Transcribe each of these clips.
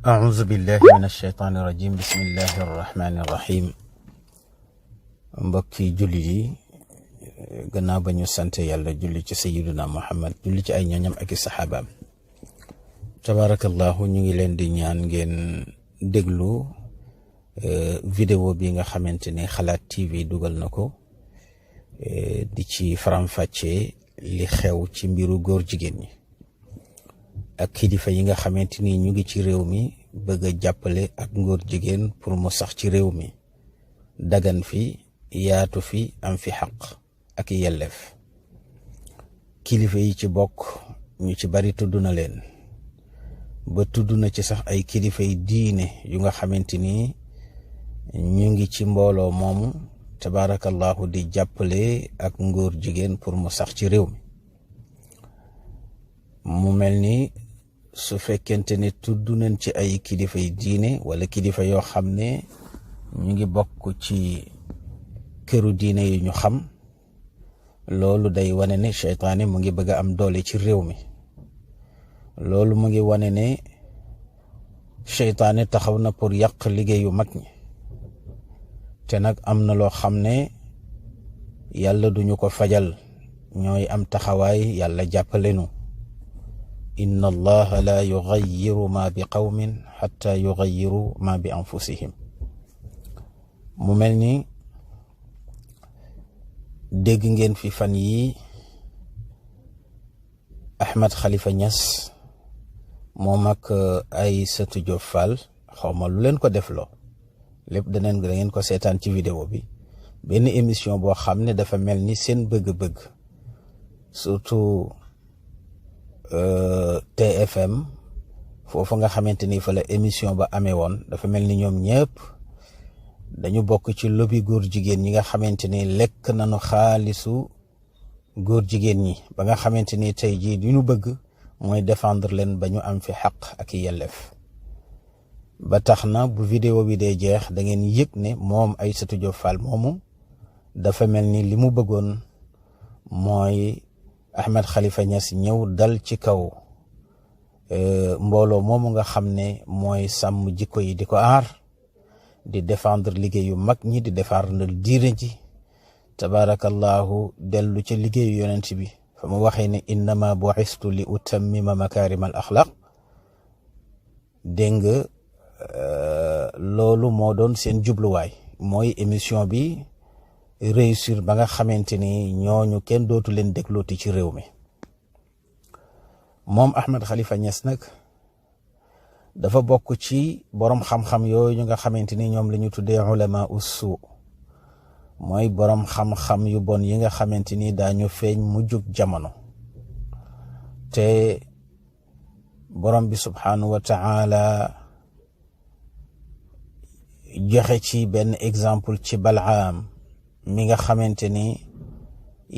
أعوذ بالله من الشيطان الرجيم بسم الله الرحمن الرحيم mbokki julli yi gannaaw ba ñu sante yàlla julli ci sayyiduna Muhammad julli ci ay ñoñam ak i saxaabaam tabarakallahu ñu ngi leen di ñaan ngeen déglu vidéo bi nga xamante ne Xalaat TV dugal na ko di ci faram-fàccee li xew ci mbiru góor jigéen ñi ak kilifa yi nga xamante ni ñu ngi ci réew mi bëgg a jàppale ak ngóor jigéen pour mu sax ci réew mi dagan fi yaatu fi am fi xaq ak yelleef kilifa yi ci bokk ñu ci bari tudd na leen ba tudd na ci sax ay kilifa yi diine yu nga xamante ni ñu ngi ci mbooloo moomu tabarakallahu di jàppale ak ngóor jigéen pour mu sax ci réew mi mu mel ni su fekkente ne tudd nañ ci ay kilifa yi diine wala kilifa yoo xam ne ñu ngi bokk ci këru diine yi ñu xam loolu day wane ne seytaane mu ngi bëgg a am doole ci réew mi loolu mu ngi wane ne seytaane taxaw na pour yàq liggéeyu mag ñi te nag am na loo xam ne yàlla duñu ko fajal ñooy am taxawaay yàlla jàppalenu inna allaha la yughayyiru ma bi qawmin hatta yughayyiru ma bi anfusihim mu mel ni dégg ngeen fi fan yi Ahmed Khalifa Niass moom ak Aïssatou Diop Fall xawma lu leen ko defloo lépp da ngeen ko seetaan ci vidéo bi benn émission boo xam ne dafa mel ni seen bëgg-bëgg surtout TFM foofu nga xamante ni fa la émission ba amee woon dafa mel ni ñoom ñëpp dañu bokk ci lobby góor jigéen ñi nga xamante ni lekk nañu xaalisu góor jigéen ñi ba nga xamante ni tey jii li ñu bëgg mooy défendre leen ba ñu am fi xaq ak yelleef ba tax na bu vidéo bi dee jeex da ngeen yëg ne moom Aïssatou Diop Fall moomu dafa mel ni li mu bëggoon mooy Ahmed Khalifa Niass ñëw dal ci kaw mbooloo moomu nga xam ne mooy sàmm jikko yi di ko aar di défendre liggéeyu mag ñi di défendre diine ji tabarakallahu dellu ca liggéeyu yonent bi fa mu waxee ne innama bu'istu li utammima makarim al axlaq dégg nga loolu moo doon seen jubluwaay mooy émission bi réussir ba nga xamante ni ñooñu kenn dootu leen déglooti ci réew mi moom Ahmed Khalifa Niass nag dafa bokk ci borom xam-xam yooyu nga xamante ni ñoom la ñu tuddee ulama ussu mooy borom xam-xam yu bon yi nga xamante ni daañu feeñ mujjug jamono te borom bi subhanahu wa ta'ala joxe ci benn exemple ci Balaam mi nga xamante ni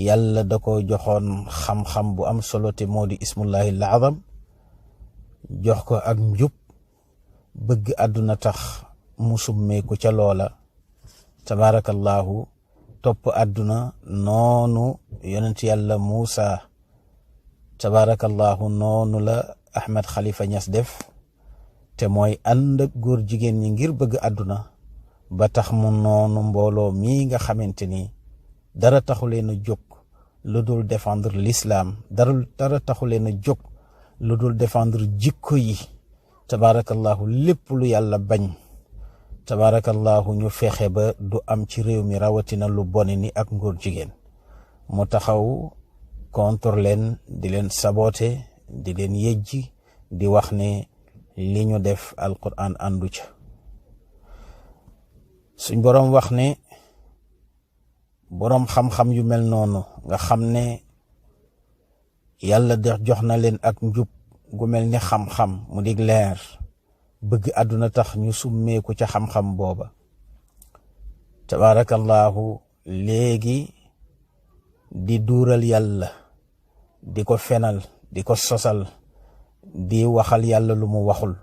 yàlla da ko joxoon xam-xam bu am solo te moo di ismullahi al-azam jox ko ak njub bëgg àdduna tax mu summeeku ca loola tabarakallahu topp àdduna noonu yonent yàlla Muusa tabarakallahu noonu la Ahmed Khalifa Niass def te mooy ànd ak góor jigéen ñi ngir bëgg àdduna ba tax mu noonu mbooloo mii nga xamante ni dara taxu leen a jóg lu dul défendre l'islam dara taxu leen a jóg lu dul défendre jikko yi tabarakallahu lépp lu yàlla bañ tabarakallahu ñu fexe ba du am ci réew mi rawatina lu bone ni ak ngóor jigéen mu taxaw contre leen di leen saboté di leen yejji di wax ne li ñu def alquran àndu ca suñ boroom wax ne boroom xam-xam yu mel noonu nga xam ne yàlla jox na leen ak njub gu mel ni xam-xam mu dig leer bëgg àdduna tax ñu summeeku ca xam-xam booba tabarakallahu léegi di duural yàlla di ko fenal di ko sosal di waxal yàlla lu mu waxul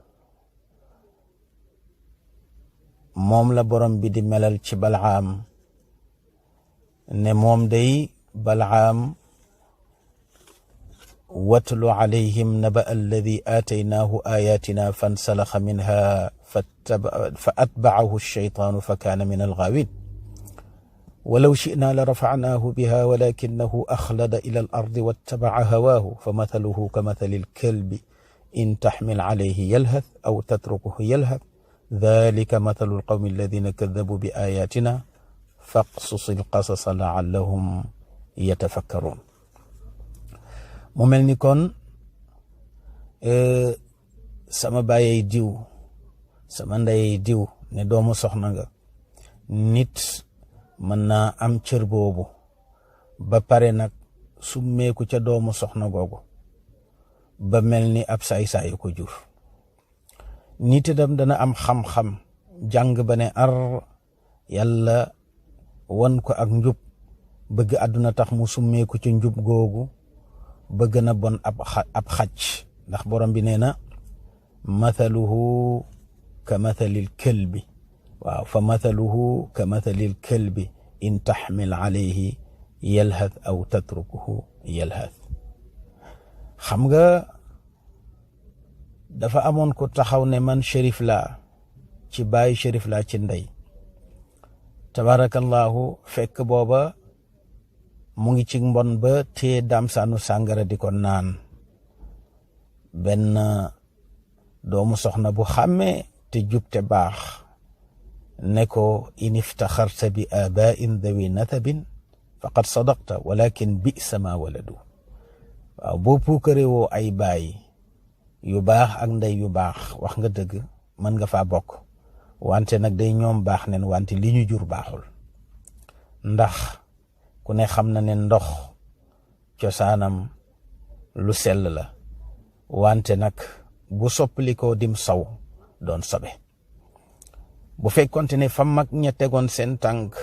moom la borom bi di melal ci Balaam ne moom day Balaam watlu alayhim naba alladi aataynaahu ayatina fansalaxa minha fa atbacahu alcheytaanu fa kaana min algaawin walaw shi'naa la rafacnaahu biha walakinahu axlada ila al ardi wattabaca hawaahu fa mathaluhu ka mathali alkalbi in taxmil calayhi yalhath aw tatrukuhu yalhath dalika mathalu alqawmi alladina kadabuu bi ayatina faqsus alqasasa laallahum yatafakkaruun. mu mel ni kon sama baayay diw sama ndeyay diw ne doomu soxna nga, nit mën naa am cër boobu ba pare nag summeeku ca doomu soxna googu ba mel ni ab saay-saay ko jur. nit itam dana am xam-xam jàng ba ne ar yàlla won ko ak njub bëgg àdduna tax mu summeeku ci njub googu bëgg na bon ab xaj, ndax borom bi nee na mathaluhu ka mathalil kalbi, waaw fa mathaluhu ka mathalil kalbi in taxmil alayhi yalhath aw tatrukuhu yalhath. xam nga dafa amoon ko taxaw ne man shérif laa ci baay, shérif laa ci ndey. tabarakallahu fekk booba mu ngi ci mbon ba tee damsaanu sàngara di ko naan. benn doomu soxna bu xàmmee te jub te baax ne ko in iftaxarta bi abain dawi nathabin faqad sadaqta walakin bisa ma waladu. waaw boo puukare woo ay baay yu baax ak ndey yu baax wax nga dëgg, mën nga faa bokk, wante nag day ñoom baax nen wante li ñu jur baaxul. ndax ku ne xam na ne ndox cosaanam lu sell la, wante nag bu soppalikoo dim saw doon sobe. bu fekkonte ne fa mag ña tegoon seen tànk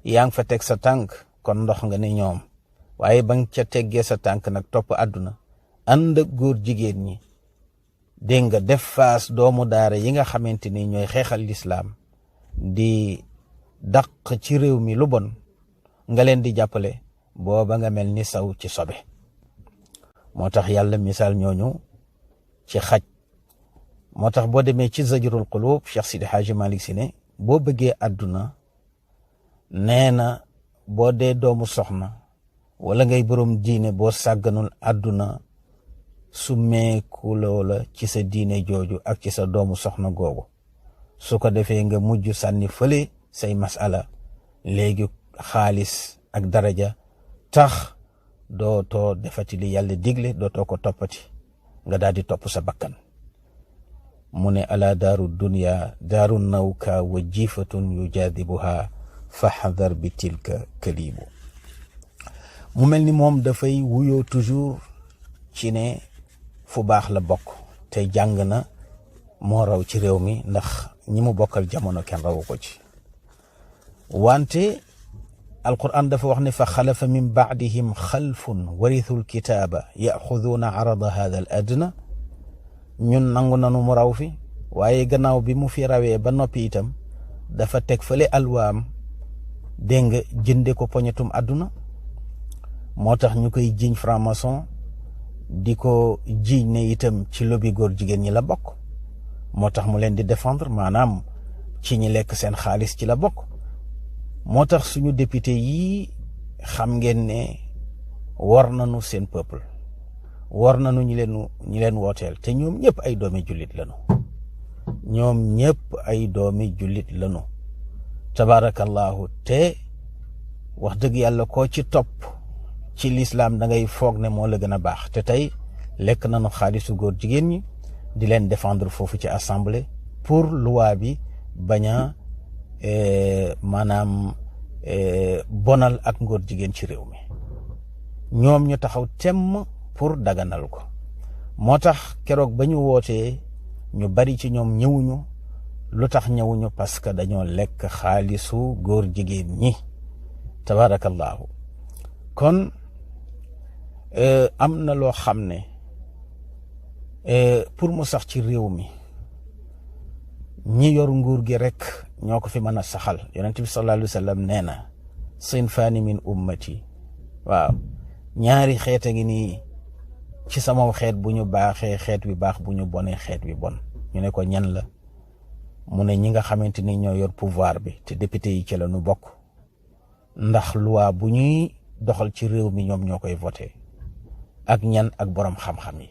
yaa ngi fa teg sa tànk kon ndox nga ne ñoom, waaye ba nga ca teggee sa tànk nag topp àdduna ànd ak góor jigéen ñi, dégg nga def faas doomu daara yi nga xamante ni ñooy xeexal lislaam di dàq ci réew mi lu bon, nga leen di jàppale, booba nga mel ni saw ci sobe. moo tax yàlla misaal ñooñu ci xaj. moo tax boo demee ci zajrul qulub Cheikh Sidi Hadji Malick Sy ne boo bëggee àdduna nee na boo dee doomu soxna wala ngay borom diine boo sàgganul àdduna summeeku loola ci sa diine jooju ak ci sa doomu soxna googu, su ko defee nga mujj sànni fële say masala. léegi xaalis ak daraja tax dootoo defati li yàlla digle, dootoo ko toppati, nga daal di topp sa bakkan. mu ne ala daaru dunya daaru nawka wa jifatun yujaadibuha faxdar bi tilka kalibu. mu mel ni moom dafay wuyoo toujours ci ne fu baax la bokk, te jàng na moo raw ci réew mi, ndax ñi mu bokkal jamono kenn rawu ko ci. wante alquran dafa wax ne fa xalafa min baadihim xalfun warithu lkitaaba yaxuduuna arada hada al adna. ñun nangu nanu mu raw fi, waaye gannaaw bi mu fi rawee ba noppi itam dafa teg fële alwaam, dégg nga, jënde ko poñetum àdduna. moo tax ñu koy jiiñ franc-maçon, di ko jiiñ ne itam ci lobby góor jigéen ñi la bokk. moo tax mu leen di défendre, maanaam ci ñi lekk seen xaalis ci la bokk. moo tax suñu député yii xam ngeen ne war nañu seen peuple, war nañu ñi leen wooteel, te ñoom ñëpp ay doomi jullit lañu. ñoom ñëpp ay doomi jullit lañu tabarakallahu. te wax dëgg yàlla koo ci topp ci lislaam da ngay foog ne moo la gën a baax. te tey lekk nañu xaalisu góor jigéen ñi di leen défendre foofu ci assemblée pour loi bi bañ a maanaam bonal ak ngóor jigéen ci réew mi. ñoom ñu taxaw temm pour daganal ko. moo tax keroog ba ñu wootee ñu bari ci ñoom ñëwuñu. lu tax ñëwuñu? parce que dañoo lekk xaalisu góor jigéen ñi tabarakallahu. kon am na loo xam ne pour mu sax ci réew mi ñi yor nguur gi rek ñoo ko fi mën a saxal. yonent bi sallallahu alayhi wa sallam nee na sinfaani min ummati, waaw ñaari xeeta ngi nii ci sama xeet bu ñu baaxee xeet wi baax, bu ñu bonee xeet wi bon. ñu ne ko ñan la mu ne ñi nga xamante ni ñoo yor pouvoir bi te député yi ci la ñu bokk, ndax loi bu ñuy doxal ci réew mi ñoom ñoo koy voté. ak ñan ak borom xam-xam yi.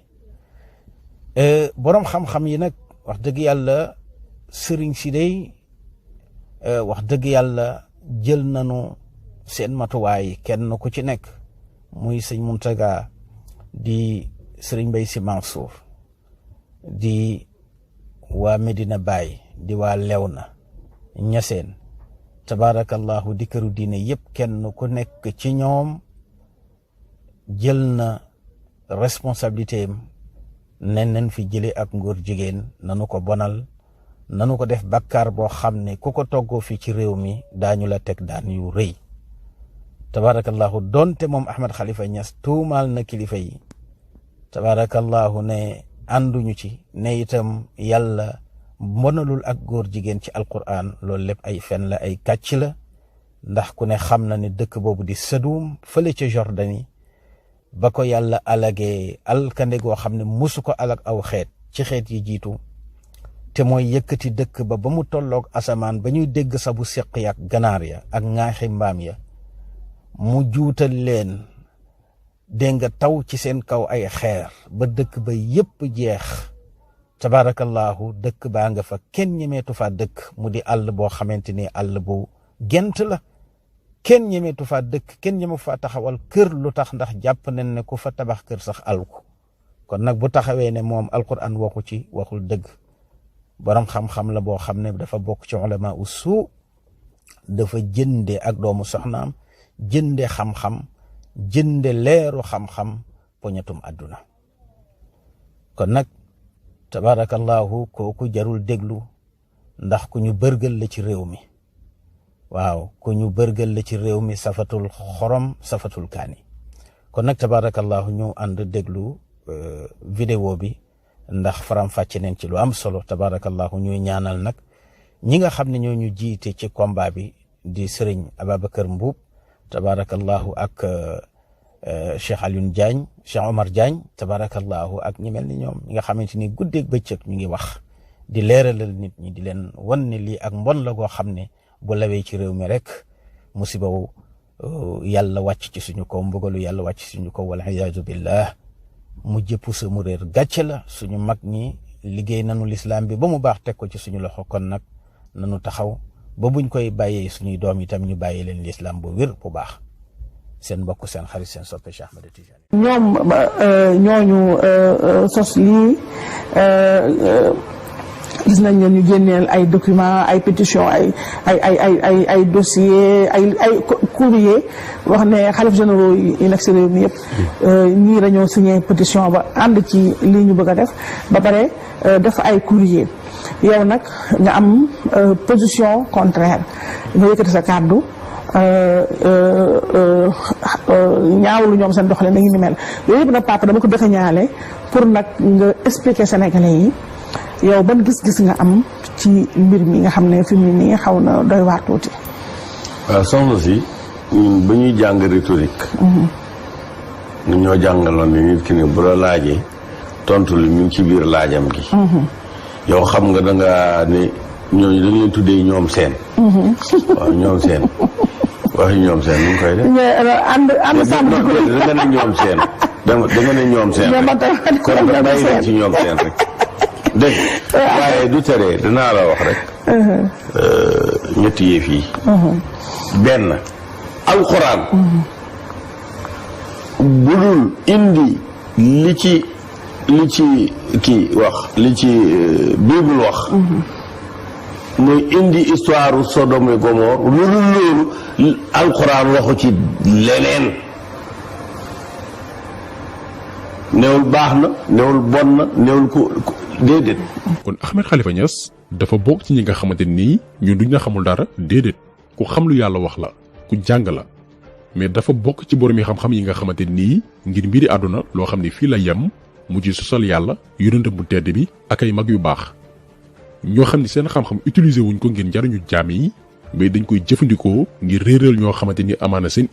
Borom xam-xam yi nag wax dëgg yàlla sëriñ si day wax dëgg yàlla jël nañu seen matuwaay, kenn ku ci nekk muy sëñ Muntaga di sëriñ Mbay Si Mansour, di waa Medina Baye, di waa Lewna Ñaseen, tabaarakallahu di këru diine yëpp, kenn ku nekk ci ñoom jël na responsabilité am ne nañ fi jële ak ngóor jigéen, nanu ko bonal, nanu ko def bakkaar boo xam ne ku ko toggoo fii ci réew mi daañu la teg daan yu rëy. tabaarakallahu donte moom Ahmed Khalifa Niass tuumaal na kilifa yi, tabaarakallahu ne ànduñu ci, ne itam yàlla bonalul ak góor jigéen ci alquran, loolu lépp ay fen la, ay kàcc la. ndax ku ne xam na ne dëkk boobu di Sadum fële ca Jordanie ba ko yàlla alagee alkande goo xam ne musu ko alag aw xeet ci xeet yi jiitu, te mooy yëkkati dëkk ba mu tolloog asamaan ba ñuy dégg sabu seq ya ak ganaar ya ak ŋaaxi mbaam ya, mu juutal leen dégg nga taw ci seen kaw ay xeer ba dëkk ba yépp jeex. tabaarakallahu dëkk baa nga fa kenn ñemeetu fa dëkk, mu di àll boo xamante ni àll bu gent la, kenn ñemeetu fa dëkk, kenn ñeme fa taxawal kër. lu tax? ndax jàpp nañ ne ku fa tabax kër sax alku. kon nag bu taxawee ne moom alquran waxu ci, waxul dëgg. borom xam-xam la boo xam ne dafa bokk ci ulama usu, dafa jënde ak doomu soxnaam, jënde xam-xam, jënde leeru xam-xam poñatum àdduna. kon nag tabaarakallahu kooku jarul déglu, ndax ku ñu bërgal la ci réew mi. waaw ku ñu bërgal la ci réew mi, safatul xorom safatul kaani. kon nag tabaarakallahu ñu ànd déglu vidéo bi, ndax faram fàcce neen ci lu am solo. tabaarakallahu ñuy ñaanal nag ñi nga xam ne ñoo ñu jiite ci combat bi di sëriñ Ababacar Mbuub, tabaarakallahu ak Cheikh Alioune Diagne, Cheikh Omar Diagne, tabaarakallahu ak ñi mel ni ñoom, ñi nga xamante ni guddeeg bëccëg ñu ngi wax di leeralal nit ñi, di leen wan ne lii ak mbon la goo xam ne bu lawee ci réew mi rek musibaw yàlla wàcc ci suñu kaw, mbugalu yàlla wàcc ci suñu kaw, wal iyaazu billah. mu jëpp sa mu réer gàcce la. suñu mag ñi liggéey nanu lislaam bi ba mu baax teg ko ci suñu loxo, kon nag nanu taxaw ba buñ koy bàyyee suñuy doom itam ñu bàyyee leen lislaam bu wér bu baax. seen mbokk seen xarit seen soppe Cheikh Ahmed Tidiane. ñoom ñooñu sos lii gis nañ leen ñu génneel ay documents, ay pétitions, ay dossiers, ay courrier wax ne xalif généraux yi nekk si réew mi yëpp ñii dañoo signé pétition ba ànd ci lii ñu bëgg a def, ba pare def ay courrier. yow nag nga am position contraire, nga yëkkati sa kàddu ñaawlu ñoom seen doxalin na ngi ni mel. yooyu yëpp nag papa dama ko defe ñaale pour nag nga expliquer Sénégalais yi yow ban gis-gis nga am ci mbir mi nga xam ne fi mu nii xaw na doy waar tuuti. waaw soxna si ñun ba ñuy jàng rhétorique. ñun ñoo jàngaloon ni nit ki ne bu la laajee tontu li mu ngi ci biir laajam gi. yow xam nga da nga ne ñooñu dañ leen tuddee ñoom seen. waaw ñoom seen. waxi ñoom seen nu mu koy def. ànd sàmm da nga ne ñoom seen. da nga ne ñoom seen rek. kon nga bàyyi leen ci ñoom seen rek. dégg waaye du tere danaa la wax rek. ñetti yëf yi. benn alxuraan. bu dul indi li ci kii wax li ci bible wax. muy indi histoire Sodome et Gomorrhe lu dul loolu alxuraan waxu ci leneen. néewul baax na néewul bon na néewul ko déedéet. kon Ahmed Khalifa Niass dafa bokk ci ñi nga xamante nii ñun duñ la xamul dara déedéet ku xam lu yàlla wax la ku jàng la mais dafa bokk ci borom yi xam-xam yi nga xamante nii ngir mbiri àdduna loo xam ne fii la yem mu ci sosal yàlla yonentam bu tedd bi ak ay mag yu baax ñoo xam ne seen xam-xam utiliser wuñ ko ngir njariñu jaam yi mais dañ koy jëfandikoo ngir réeral ñoo xamante ni amaana seen